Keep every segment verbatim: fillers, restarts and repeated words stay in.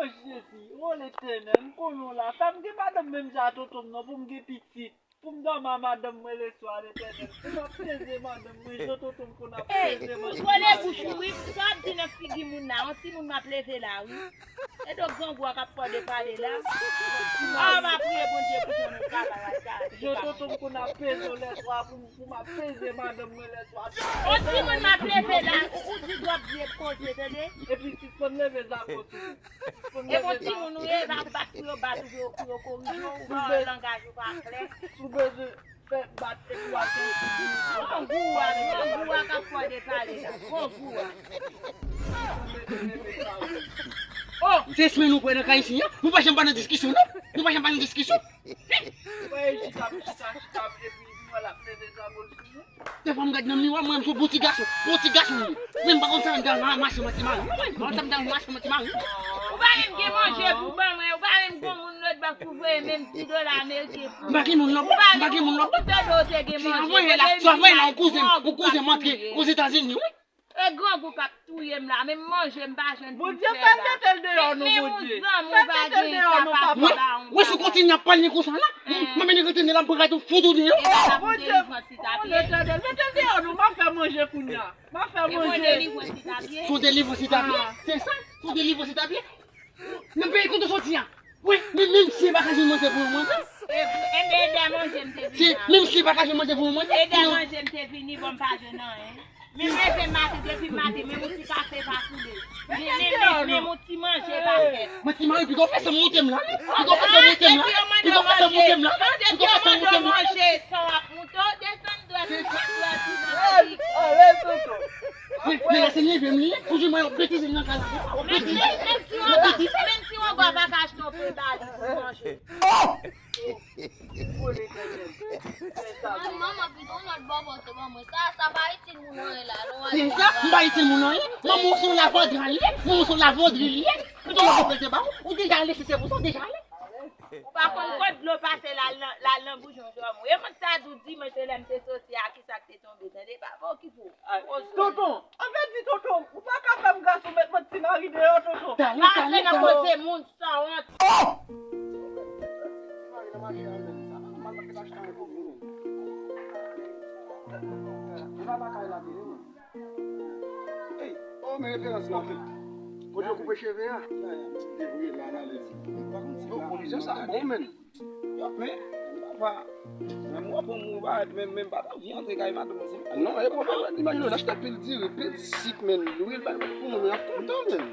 Jezi, o Letènèl, m konnen w la. Fè m gen madanm menm jan a tonton m nan pou m gen pitit. Pou m dòmi a madanm mwen leswa, Letènèl. Pou m ap peze madanm mwen, jan tonton m konn ap peze madanm mwen. Kole bouch ou, wi. Sa w ap di nan figi moun la? Yon timoun m ap leve la, wi. E do grangou a k ap fè w de pale la. A, m ap priye Bondye pou jwenn yon travay al ka. Jan tonton m konn ap peze w leswa pou m, pou m ap peze madanm mwen leswa. Yon timoun m ap leve la, ou, ou di dwòp vye koze, tande? Epi sispann leve zago sou mwen. E bon timoun ou ye, va bat pou yo bat ou, pou yo, pou yo korije w, ou pa wè langaj ou pa klè. Si w bezwen fè bat epi w al fè yon ti grangou a, grangou a k ap fè w de pale la, grangou a. Oh, se esmen nou pran nan kay isi an? Nou pa janm pa nan diskisyon, non? Nou pa janm pa nan diskisyon? Ou pa wè chita, chita, chita, epi nou wè l ap leve zago l sou nou? Defwa m gad nan miwa, m wè m se yon bon ti gason, bon ti gason m ye. Men m pa konn sa m t al ma-, mache manti mari. Mwen, m pa konn sa m t al mache manti mari. Ou pa menm gen manje pou ban mwen, ou pa menm gen moun lòt bò pou voye menm ti dola ameriken pou mwen. M pa gen moun lòt bò, m pa gen moun lòt bò. Ou pa menm, ou te dwe te gen manje. Sa voye la, sa voye la, yon kouzen, yon kouzen m antre Ozetazini, wi. E grangou k ap touye m la, menm manje m pa jwenn pou m fè la. Bondye, fè l mete l deyò nou, Bondye. Fè l mete l deyò nou, papa. Wi, wi, si w kontinye ap pale konsa la, m, m ap mennen rete la, m pral tou fout ou deyò. E papa pou delivrans li t ap ye. Bondye, mete l deyò nou, m ap fè manje kounye a. M ap fè manje. E pou delivrans li t ap ye. Sou delivrans li t ap ye? Se sa? Sou delivrans li t ap ye? Nan peyi kote w soti a. Wi, men, menm si e pa ka jwenn manje pou yon manje. E, e, e dè manje m te vini. Si, menm si e pa ka jwenn manje pou yon manje. E dè manje m te vini, bon, m pa jwenn anyen. Men m leve maten, depi maten, menm yon ti kafe pa koule. Men, men, men, menm yon ti manje pa fèt. Mwen ti mari, piga w fè san moute m la, wi. Piga w fè san moute m la. Piga w fè san moute m la. Piga w fè san moute m la. Manje san w ap moute, w desann dwèt ou, dwèt ou nan figi. Men, men la se neve m li ye. Toujou mwen yon betiz nan kay la. Yon betiz. Menm, menm ti wonga, menm ti wonga pa ka achte yon pe bali pou manje. Manman, pito yon lòt bò pote ban mwen. Sa, sa pa itil moun anyen la, non. Se sa, m pa itil moun anyen. Manman w se yon lavòdri li ye. Manman w se yon lavòdri li ye. Pito yon lòt bò pote ba w. Ou deja ale, si se pou sa, ou deja ale. Ou pa konn kot dlo pase, l al nan, l al nan boujon jòm ou. E mwen ki ta di w dimanch lè m te soti a, kisa k te tonbe, tande, pa, pa okipe w. Tonton, anvèdi tonton, ou pa ka fè m gras ou met mwen ti mari deyò, tonton. Talè, talè, talè. Koze moun sanwont. Oh! Ti mari nan mache a menm, sa pa nòmal, pa t ka achte anyen pou vini. Li pa lakay la vini, non. Ey, oh, men referans lan. Kote yo koupe cheve a? Devriye la, la, li. Yo, kondisyon sa bon, menn. Yo, men, papa, men mwen bon, mwen pa, men, men pa ta anvi antre kay madanm mwen. Non, e bon, men, imajine w, l achte pil diri, pil sik, menn, lwil, bay pou moun, y ap kontan, menn.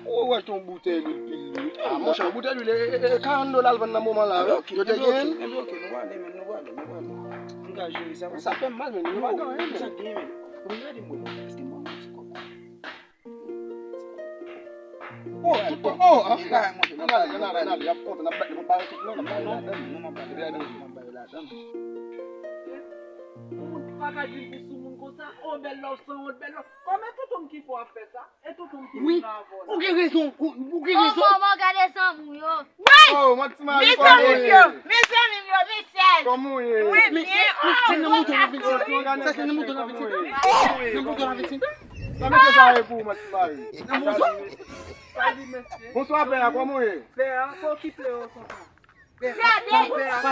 Ou wè ton boutèy lwil, pil lwil. Ah, monchè, boutèy lwil, e, e, e, karant dola l vann nan moman la, wi. Yo te gen. Enben, oke, nou prale, menn, nou prale, nou prale. Nou ka jere sa. Sa fè m mal, menn. Nou pa gen anyen, menn. Sa gen, menn. Pou m gade, mwen, èske mwen, mwen, ti kòkò. Oh, tout kò, oh, ah. Ann ale, ann ale, ann ale. Y ap kontan, n ap bat, n ap bat tout non, n ap bat ladan. Non, non, n ap bat ladan. Pou moun pa ka di pou sou moun konsa, oh, bèl lòv, sanwont, bèl lòv. Kòman tonton m ki fè w ap fè sa? E tonton m ki vin avan la. Ou gen rezon, ou, ou gen rezon. Oh, manman, gade zanmi w yo. Wi! Oh, mwen ti mari, kòman w ye? Mezanmi m yo, Michel. Kòman w ye? Mwen byen, oh, mwen gason. Sa se nan mouton nan vin soti. Sa se nan mouton nan vin soti. Nan mouton nan vin soti. Sa mete sa ye pou ou, mwen ti mari. Nan mouton? Salut, mesye. Bonswa, pè a, kòman w ye? Pè a, pa okipe yo, tonton. Gade! Pè a, pè a.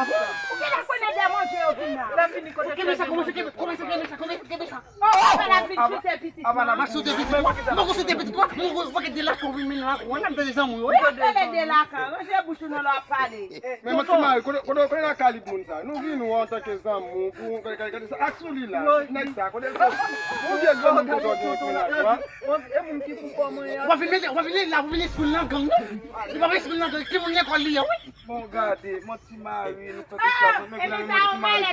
Ou genlè konnen dè manje yo vin la. Lè fini kote. Kenbe sa, kòmanse kenbe, kòmanse kenbe sa, kòmanse kenbe sa. Oh, oh, oh, la vin choute pitit mwen. M poko choute pitit mwen. M poko, m poko choute pitit mwen. M poko, m poko de la kou vin mennen la kou. Wè, m ap tande zanmi w, wi. Yo pale de la kou. Ranje bouch ou nan lè w ap pale. Men mwen ti mari, kote, kote, kote nan kalib moun sa? Nou vin wè antanke zanmi w, pou gade, gade, gade sa. Ak sou li la. Nèg sa, kote l soti? Yon vye granmoun kote w gen yon mennaj, wa? E moun ki pou kòman ya? W ap vin mete, w ap vin la, w ap vin espri nan gang, non? Li p ap espri nan gang. Ki moun lekòl li ye, wi? Bon, gade, mwen ti mari, nou fè tout sa, nou gen nan men ti mari.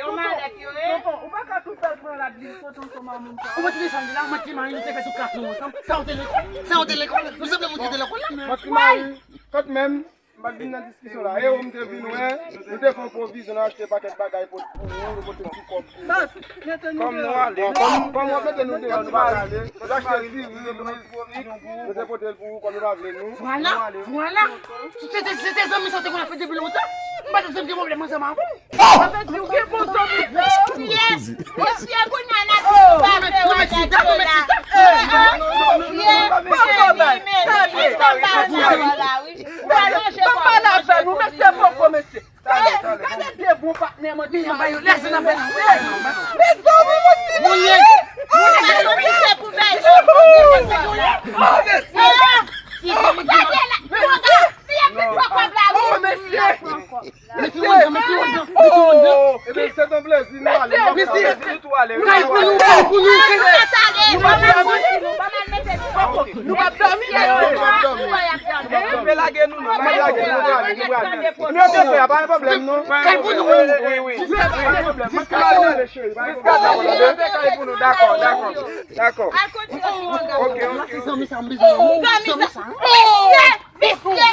Tonton, tonton, ou pa ka tou fè l pran rad li, tonton, tonton, mamoun sa. Ou mèt desann la, mwen ti mari, nou te fè sou klas nou ansanm. Sa w te lekòl? Sa w te lekòl? Nou sanble moun ki te lekòl la. Mwen ti mari, kantmenm, m pa t vin nan diskisyon la. E ou m te vin wè, nou te fè yon pwovizyon, nou achte pakèt bagay pou, pou ou, nou pote ti kòb pou ou. Kòm nou ale, kòm, kòm w ap mete nou deyò, nou pa prale. Nou achte diri, nou te pote l pou ou, kòm nou pa vle nou. Vwala, vwala. Se te, se te zanmi sa w te konn ap fè depi lontan. M pa t ap janm gen pwoblèm ansanm avè w. Sa vle di ou gen bon zanmi. Mesye, mesye, kounye a n ap di nou pa vle wè nèg yo la. Lèse nan pè. Mezanmi, mwen di mwen. Oh, mesye. Mesye. Oh, ebyen, se ton plezi, nou ale. Mesye. Nou tou ale. Kay pou nou, kay pou nou. Nou p ap dòmi. Nou p ap dòmi. Nou p ap dòmi. Nou p ap dòmi. Nou p ap lage nou, non. Nou p ap lage nou, nou prale, nou prale. Nou ap fè a, pa gen pwoblèm, non. Kay pou nou. Wi, wi, wi. Wi, pa gen pwoblèm. Jiska la, ale, cheri, pa gen pwoblèm. Dakò, dakò, dakò. Dakò. Ok, ok, ok. Zanmi sa, m bezwen. Zanmi sa. Mesye, mesye.